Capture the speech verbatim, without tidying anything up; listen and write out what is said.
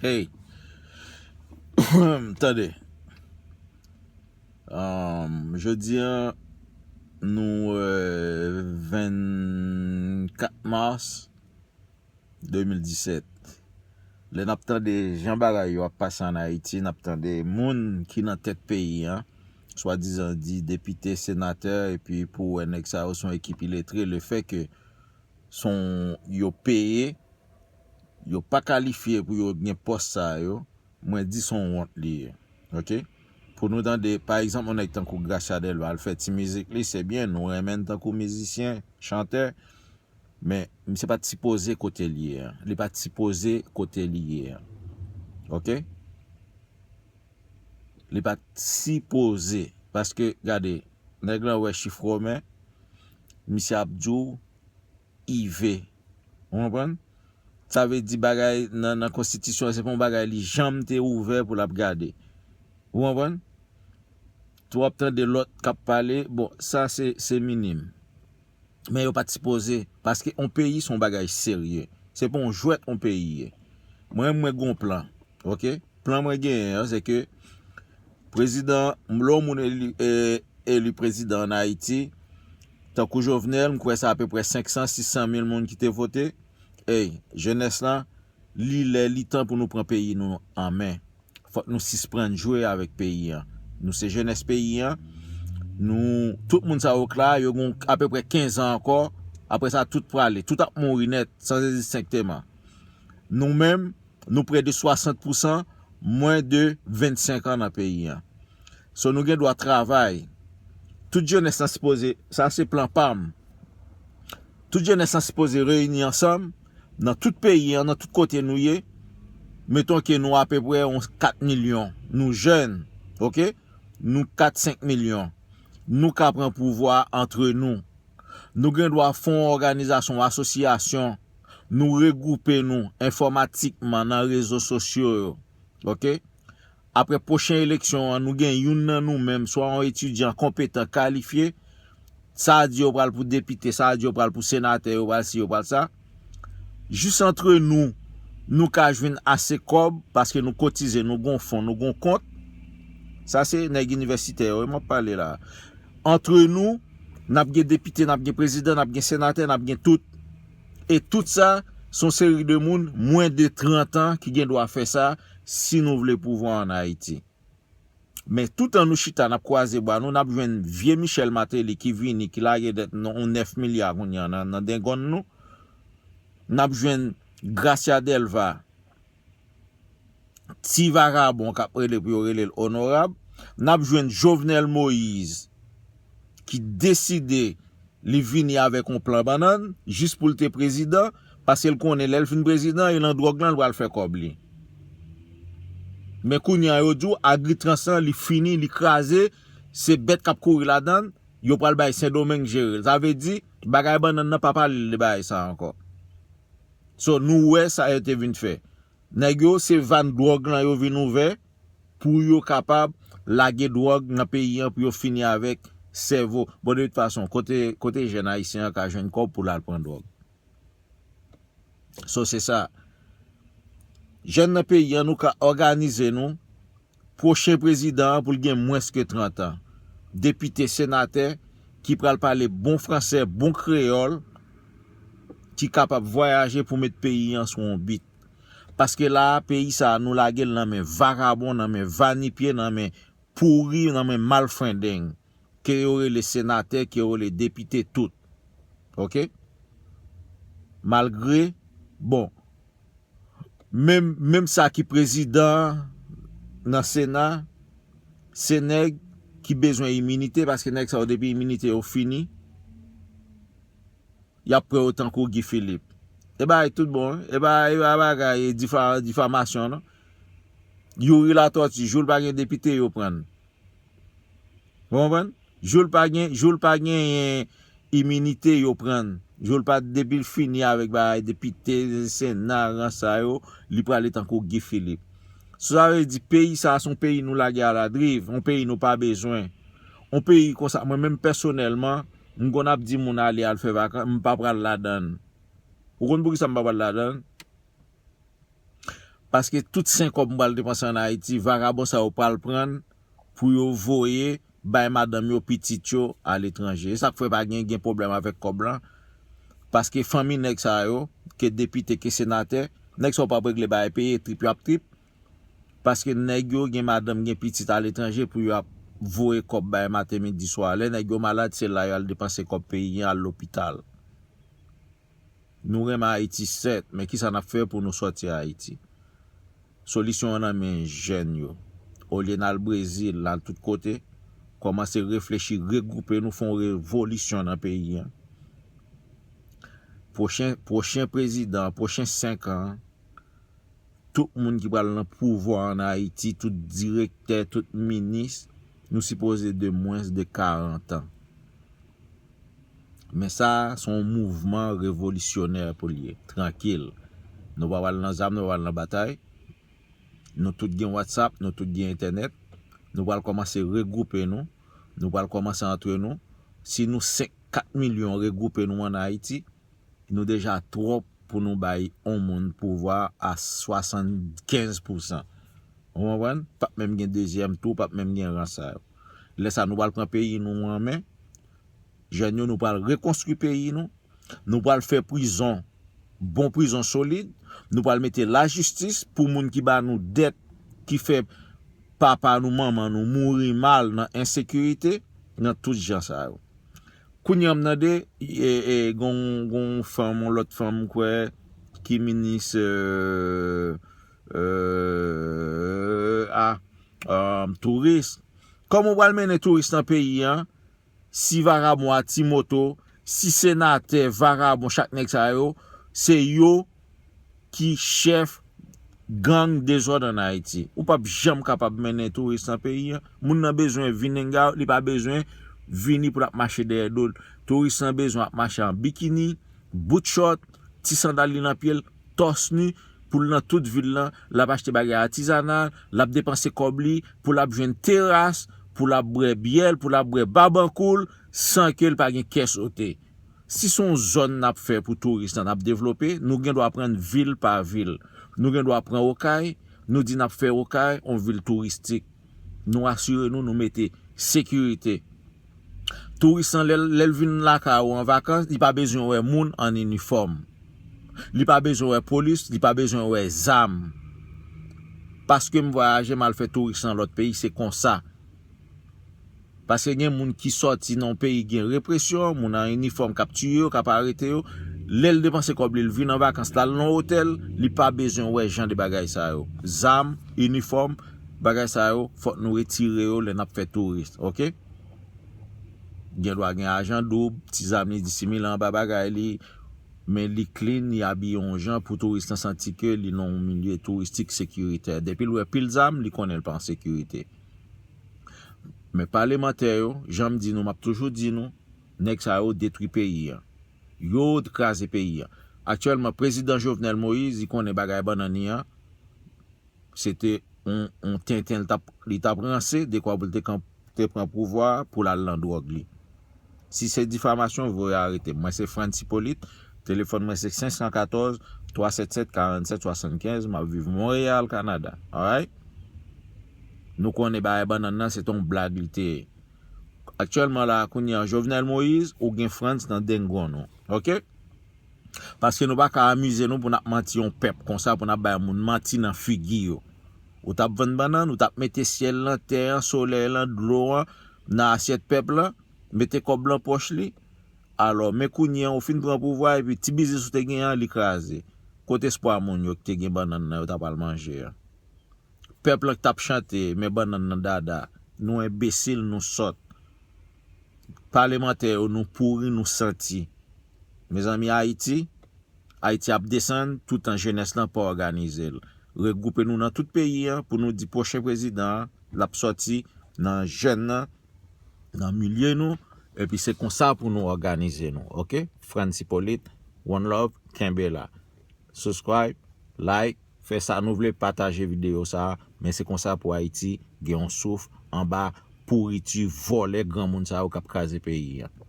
Hey, tande. Um, jodi a, nou, euh, vennkat mas de mil disèt. Lè n ap tande jan bagay yo ap pase ann Ayiti, n ap tande moun ki nan tèt peyi a, swadizan di depite, senatè, epi pou wè nèg sa yo se yon ekip iletre, lefètke se yon, yo peye, yo pa kalifye pou yo gen pòs sa yo, mwen di se yon wont li ye. Oke? Pou nou tande, pa egzanp, yon nèg tankou Gracia Delva, al fè ti mizik li, se byen, nou renmen l tankou mizisyen, chantè, men misye pa t sipoze kote l ye a. Li pa t sipoze kote li ye a. Oke? Li pa t sipoze. Paske, gade, nèg lan wè chif Women, misye ap di w, ive. Ou konprann? Sa vle di bagay nan, nan konstitisyon, se pa yon bagay li janm te ouvè pou l ap gade. Ou konprann? Tou w ap tande lòt k ap pale, bon, sa se, se minim. Men yo pa t sipoze, paske yon peyi se yon bagay serye. Se pa yon jwèt yon peyi ye. Mwen, mwen gon plan, oke? Plan mwen genyen an, se ke prezidan, lè yon moun eli, e, eli prezidan ann Ayiti, tankou Jovenel, m kwè se apeprè senk san, sis san mil moun ki te vote. Ey, jenès la, li lè, li tan pou nou pran peyi nou an men. Fòk nou sisprann jwe avèk peyi an. Nou se jenès peyi an. Nou, tout moun sa yo k la, yo gon apeprè kenz an ankò. Apre sa, tout prale. Tout ap mouri nèt, san ezistenkteman. Nou menm, nou prè de swasant pousan mwen de vennsenk an nan peyi an. So, nou gen dwa travay. Tout jenès lan sipoze, sa se plan pa m. Tout jenès lan sipoze reyini ansanm, nan tout peyi an, nan tout kote nou ye. Meton ke nou apeprè yon kat milyon. Nou jèn, oke? Nou kat, senk milyon. Nou ka pran pouvwa antre nou. Nou gen dwa fè yon òganizasyon, asosyasyon, nou regwoupe nou enfòmatikman nan rezo sosyo yo. Oke? Apre pwochen eleksyon an, nou gen youn nan nou menm, swa yon etidyan konpetan, kalifye, sa a di yo pral pou depite, sa a di yo pral pou senatè, yo pral si, yo pral sa. Jis antre nou, nou ka jwenn ase kòb, paske nou kotize, nou gon fon, nou gon kont. Sa se nèg inivèsitè yo, wi, m ap pale la. Antre nou, n ap gen depite, n ap gen prezidan, n ap gen senatè, n ap gen tout. E tout sa, se yon seri de moun, mwen de trant an, ki gen dwa fè sa, si nou vle pouvwa ann Ayiti. Men toutan nou chita, n ap kwaze bra nou, n ap jwenn vye Michel Martelly ki vini, ki lage dèt nou yon nèf milya kounye a nan, nan dengonn nou. N ap jwenn Gracia Delva, ti vagabon k ap rele pou yo rele l onorab. N ap jwenn Jovenel Moïse ki deside li vini avèk yon plan bannann, jis pou l te prezidan, paske l konnen lè l fin prezidan, e nan dwòg lan l pral fè kòb li. Men kounye a, yo di w, Agritrans lan, li fini, li kraze, se bèt k ap kouri ladan l, yo pral bay Sendomeng jere l. Sa vle di, bagay bannann nan pa pale l de bagay sa a ankò. So, nou wè sa yo te vin fè. Nèg yo, se vàn dwòg lan yo vin ouvè pou yo kapab lage dwòg nan peyi an, pou yo fini avèk sèvo. Bon, de tout fason, kote, kote jèn ayisyen an ka jwenn kòb pou l al pran dwòg? So, se sa. Jèn nan peyi an, nou ka òganize nou. Pwochen prezidan an pou l gen mwens ke trant an. Depite, senatè ki pral pale bon fransè, bon kreyòl, ki kapab vwayaje pou met peyi an sou yon bit. Paske la a, peyi sa a, nou lage l nan men vagabon, nan men vanipye, nan men pouri, nan men malfrendeng. Ke yo rele senatè, ke yo rele depite, tout. Oke? Malgre, bon, menm, menm sa ki prezidan nan Sena, se nèg ki bezwen iminite, paske nèg sa yo, depi iminite yo fini, y ap pran yo tankou Guy Philippe. E bagay tout bon, wi. E bagay, e pa bagay difa-, difamasyon, non. Youri Latortue, jou l pa gen depite, yo pran l. Ou konprann? Jou l pa gen, jou l pa genyen iminite, yo pran l. Jou l pa, depi l fini avèk bagay depite, sena, rans sa yo, li prale tankou Guy Philippe. So, sa vle di, peyi sa a, se yon peyi nou lage aladriv, yon peyi nou pa bezwen. Yon peyi konsa, mwen menm pèsonèlman, m konn ap di moun ale al fè vakans, m pa pral ladan l. Ou konn poukisa m pa pral ladan l? Paske tout sen kòb m pral depanse ann Ayiti, vagabon sa yo pral pran l pou yo voye bay madanm yo, pitit yo aletranje. E sa k fè pa gen, gen pwoblèm avèk kòb lan. Paske fanmi nèg sa yo, ke depite, ke senatè, nèg sa yo p ap regle bagay peyi, trip yo ap trip. Paske nèg yo gen madanm, gen pitit aletranje pou yo ap voye kòb bay maten, midi, swa. Lè nèg yo malad, se la yo al depanse kòb peyi an, al lopital. Nou renmen Ayiti, sèt, men kisa n ap fè pou nou sòti Ayiti? Solisyon an nan men jèn yo. Olye n al Brezil, n al tout kote, kòmanse reflechi, regwoupe nou, fè yon revolisyon nan peyi an. Pwochen, pwochen prezidan, pwochen senk an, tout moun ki pral nan pouvwa ann Ayiti, tout direktè, tout minis, nou sipoze de mwens de karant an. Men sa, se yon mouvman revolisyonè pou l ye, trankil. Nou pa pral nan zam, nou pa pral nan batay. Nou tout gen WhatsApp, nou tout gen entènèt. Nou pral kòmanse regwoupe nou. Nou pral kòmanse antre nou. Si nou senk, kat milyon regwoupe nou ann Ayiti, nou deja twòp pou nou bay yon moun pouvwa a swasannkenz pousan. Ou konprann? P ap menm gen dezyèm tou, p ap menm gen ran sa yo. Lè sa, nou pral pran peyi nou an men. Jèn yo, nou pral rekonstwi peyi nou. Nou pral fè prizon, bon prizon solid. Nou pral mete lajistis pou moun ki ba nou dèt, ki fè papa nou, manman nou mouri mal nan ensekirite, nan tout jan sa yo. Kounye a m tande, e, e, gon, gon fanm, yon lòt fanm, m kwè, ki minis, e, e, a, e, touris. Kòman w pral mennen touris nan peyi an? Si vagabon a ti moto, si senatè, vagabon, chak nèg sa yo, se yo ki chèf gang dezòd ann Ayiti. Ou p ap janm kapab mennen touris nan peyi an. Moun nan bezwen vin hang out, li pa bezwen vini pou l ap mache dèyè do l. Touris lan bezwen ap mache an bikini, bout chòt, ti sandal li nan pye l, tòs ni, pou l nan tout vil lan, l ap achte bagay atizanal, l ap depanse kòb li, pou l ap jwenn teras, pou l ap bwè byè l, pou l ap bwè babankou l, san ke l pa gen kè sote. Si se yon zòn n ap fè pou touris lan, n ap devlope, nou gen dwa pran vil pa vil. Nou gen dwa pran Okay, nou di n ap fè Okay yon vil touristik. Nou asire nou, nou mete sekirite. Touris lan, lè l, lè l vin lakay ou an vakans, li pa bezwen wè moun an inifòm. Li pa bezwen wè polis, li pa bezwen wè zam. Paske m vwayaje, m al fè touris nan lòt peyi, se konsa. Paske gen moun ki sòti nan yon peyi gen represyon, moun an inifòm k ap tiye yo, k ap arete yo. Lè l depanse kòb li, l vin an vakans, l al nan otèl, li pa bezwen wè jan de bagay sa yo. Zam, inifòm, bagay sa yo, fòk nou retire yo lè n ap fè touris, oke? Gen dwa gen ajan doub, ti zam li, disimilan anba bagay li, men li clean, li abiye yon jan pou touris lan santi ke li nan yon milye touristik sekiritè. Depi l wè pil zam, li konnen l pa an sekirite. Men palemantè yo, jan m di nou, m ap toujou di nou, nèg sa yo detwi peyi an. Yo kraze peyi an. Aktyèlman, prezidan Jovenel Moïse, li konnen bagay bannann li an, se te yon, yon tenten li t ap, li t ap ranse, dekwa pou l te kan-, te pran pouvwa a, pou l al nan dwòg li. Si se difamasyon, voye arete m. Mwen se Frantz Hyppolite, telefòn mwen se senk san katòz, twa sèt sèt, karanntsèt swasannkenz, m ap viv Monreyal, Kanada. Alright? Nou konnen bagay bannann nan, se t on blag li te ye. Aktyèlman la, kounye a, Jovenel Moïse, ou gen Frantz nan dengonn ou. Oke? Paske nou pa ka amize nou pou n ap manti yon pèp konsa, pou n ap bay moun manti nan figi yo. Ou t ap vann bannann, ou t ap mete syèl lan, tè an, solèy lan, dlo an, nan asyèt pèp lan, mete kòb lan pòch li. Alò, men kounye a, ou fin pran pouvwa, epi ti biznis ou te genyen an, li kraze. Kote espwa moun yo ki te gen bannann nan, yo t ap al manje an? Pèp lan ki t ap chante, men bannann nan dada. Nou enbesil, nou sòt. Palemantè yo, nou pouri, nou santi. Mezanmi, Ayiti, Ayiti ap desann, toutan jenès lan pa òganize l. Regwoupe nou nan tout peyi an pou nou di pwochen prezidan an, l ap sòti nan jèn nan, nan milye nou, epi se konsa pou nou òganize nou, oke? Frantz Hyppolite, one love, kenbe la. Subscribe, like, fè sa nou vle, pataje videyo sa a, men se konsa pou Ayiti gen yon souf anba pouriti vòlè granmoun sa yo k ap kraze peyi an.